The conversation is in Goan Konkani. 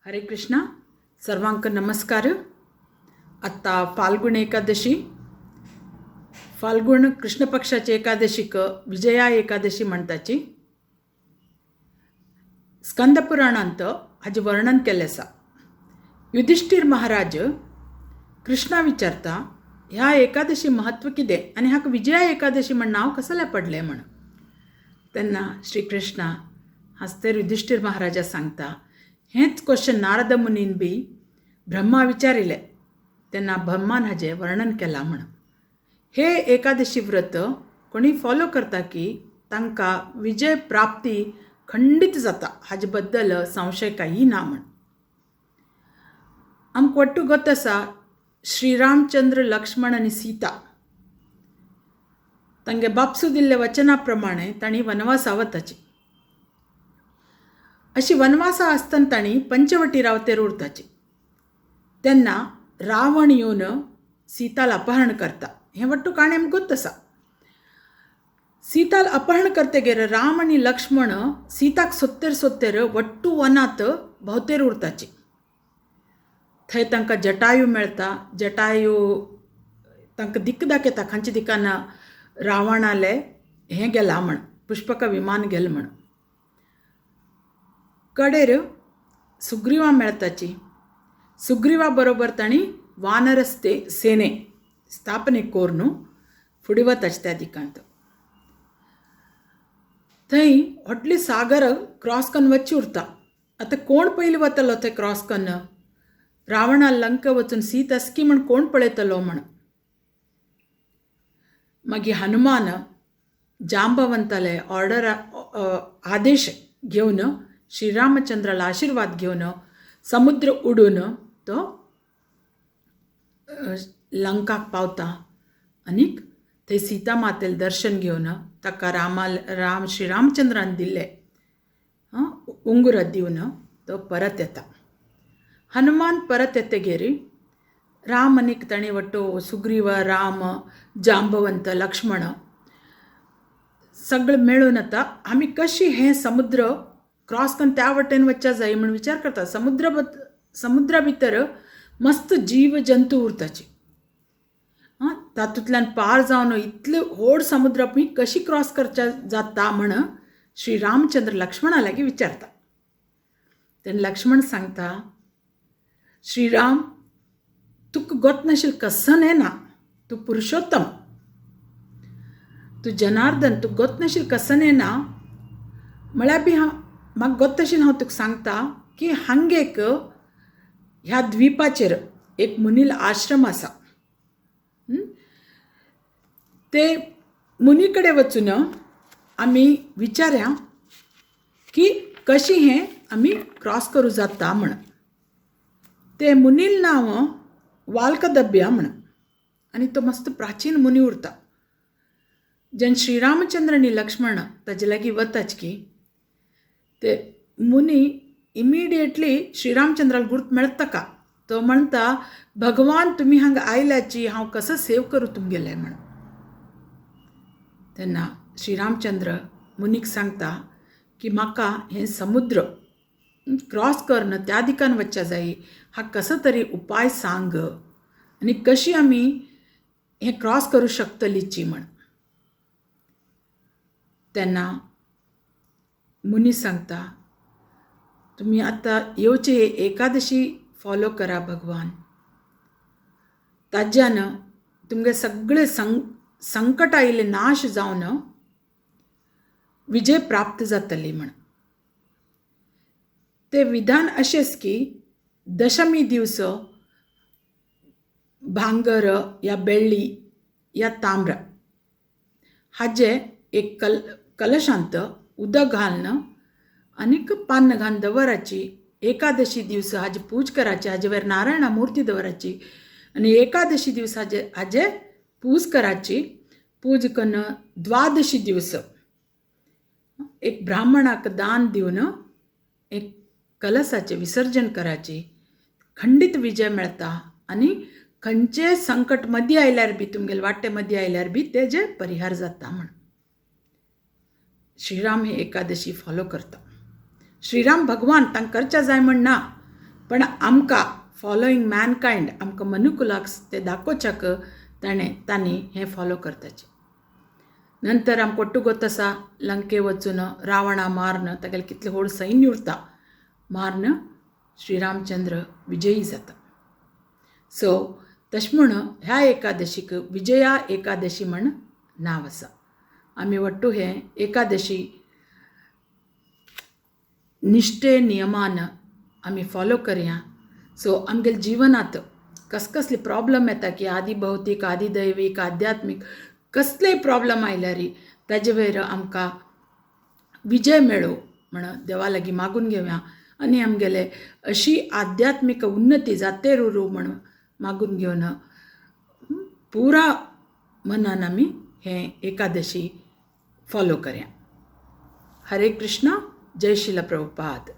हरे कृष्णा. सर्वांक नमस्कार. आत्ता फाल्गुन एकादशी, फाल्गुन कृष्ण पक्षाची एकादशीक विजया एकादशी म्हणटाची. स्कंद पुराणांत हाजें वर्णन केल्लें आसा. युधिश्टीर महाराज कृष्णा विचारता, ह्या एकादशी म्हत्व कितें आनी हाका विजया एकादशी म्हण नांव कसलें पडलें म्हण. तेन्ना श्री कृष्णा हांसतेर युधिश्टीर महाराजा सांगता, हेंच क्वेश्चन नारद मुनीन बी ब्रह्मा विचारिल्लें, तेन्ना ब्रह्मान हाजें वर्णन केलां म्हण. हे एकादशी व्रत कोणी फॉलो करता की तांकां विजय प्राप्ती खंडीत जाता, हाजे बद्दल संशय कांय ना म्हण. आमकां वट्टू गत आसा, श्रीरामचंद्र, लक्ष्मण आनी सीता तांगे बापसू दिल्ल्या वचना प्रमाणे तांणी वनवासा वताची. अशी वनवासा आसतना तांणी पंचवटी रावतेर उरताची. तेन्ना रावण येवन सीताल अपहरण करता. हें वट्टू काणी आमकां गोत्त आसा. सीताल अपहरण करतगीर राम आनी लक्ष्मण सीताक सोदतेर सोदतेर वट्टू वनांत भोंवतेर उरताची. थंय तांकां जटायू मेळटा. जटायू तांकां दिक्क दाखयता, खंयच्या दिकान रावणालें हें गेलां म्हण, पुष्पक विमान गेलें म्हण. कडेर सुग्रीवा मेळटाची. सुग्रीवा बरोबर तांणी वानर सेने स्थापने करून फुडें वताची त्या दिकांत. थंय व्हडली सागर क्रॉस करून वच्ची उरता. आतां कोण पयलीं वतलो थंय क्रॉस कन्न, रावणा लंका वचून सीत आसकी म्हण कोण पळयतलो म्हण. मागीर हनुमान जांबवंताले ऑर्डर आदेश घेवन, श्रीरामचंद्राला आशिर्वाद घेवन समुद्र उडून तो लंकाक पावता आनीक थंय सीता मातेल दर्शन घेवन ताका राम श्रीरामचंद्रान दिल्ले उंगुर दिवन तो परत येता. हनुमान परत येतगीर राम आनीक ताणें वट्टू सुग्रीव, राम, जांबवंत, लक्ष्मण सगळे मेळून आतां आमी कशी हें समुद्र क्रॉस करून त्या वटेन वचच्या जाय म्हण विचार करता. समुद्रा भितर मस्त जीव जंतू उरताची. तातूंतल्यान पार जावन इतले व्हड समुद्र आमी कशी क्रॉस करच्या जाता म्हण श्री रामचंद्र लक्ष्मणा लागीं विचारता. तेन्ना लक्ष्मण सांगता, श्रीराम तुका गोत नाशिल्लें कसन येना, तूं पुरुषोत्तम, तूं जनार्दन, तुका गोत नाशिल्लें कसन येना म्हळ्यार बी हांव म्हाका गोत आशिल्लें हांव तुका सांगता की हांगेक ह्या द्वीपाचेर एक मुनील आश्रम आसा. ते मुनी कडेन वचून आमी विचारया की कशी हें आमी क्रॉस करूं जाता म्हण. ते मुनील नांव वाल्कदब्या म्हण आनी तो मस्त प्राचीन मुनी उरता. जेन्ना श्रीरामचंद्र आनी लक्ष्मण ताजे लागीं वताच की ते मुनी इमिडिएटली श्रीरामचंद्राक गुर्त मेळटा ताका. तो म्हणटा, भगवान तुमी हांगा आयल्याची, हांव कसो सेव करूं तुमगेलें म्हण. तेन्ना श्रीरामचंद्र मुनीक सांगता की म्हाका हें समुद्र क्रॉस करून त्या दिकान वचच्या जाय, हा कसो तरी उपाय सांग आनी कशी आमी हें क्रॉस करूं शकतलीची म्हण. तेन्ना मुनी सांगता, तुमी आतां येवचे एकादशी फॉलो करा भगवान, ताज्यान तुमगे सगळे संकट आयिल्ले नाश जावन विजय प्राप्त जातली म्हण. ते विधान अशेंच की दशमी दिवस भांगर या बेळ्ळी या ताम्र हाजे एक कलशांत उदक घालून आनीक पान्न घालून दवराची. एकादशी दिवस हाजी पूज कराची, हाजे वयर नारायणा मूर्ती दवराची आनी एकादशी दिवस हाजे पूज कराची. पूज करून द्वादशी दिवस एक ब्राह्मणाक दान दिवन एक कलसाचें विसर्जन कराची. खंडीत विजय मेळटा आनी खंयचेय संकट मदीं आयल्यार बी तुमगेले वाटे मदीं आयल्यार बी तेजे परिहार जाता म्हण. श्रीराम ही एकादशी फॉलो करता. श्रीराम भगवान तांकां करच्या जाय म्हण ना, पण आमकां फॉलोइंग मॅनकायंड, आमकां मनुकुलाक तें दाखोवच्याक ताणें तांणी हें फॉलो करताचें. नंतर आमकां ओट्टू गोत आसा, लंके वचून रावणा मारन तागेलें कितलें व्हड सैन्य उरता मारन श्रीरामचंद्र विजयी जाता. सो तशें म्हूण ह्या एकादशीक विजया एकादशी म्हण नांव आसा. आमी वट्टू हें एकादशी निश्ठे नियमान आमी फॉलो करया. सो आमगेले जिवनांत कसकसले प्रोब्लम येता की आदी भौतीक, आदी दैवीक, आध्यात्मीक कसलेय प्रोब्लम आयल्यार ताजे वयर आमकां विजय मेळो म्हण देवा लागीं मागून घेवया आनी आमगेले अशी आध्यात्मीक उन्नती जातेर उरूं म्हण मागून घेवन पुरा मनान आमी हें एकादशी फॉलो करया. हरे कृष्णा, जय शिल प्रभुपाद.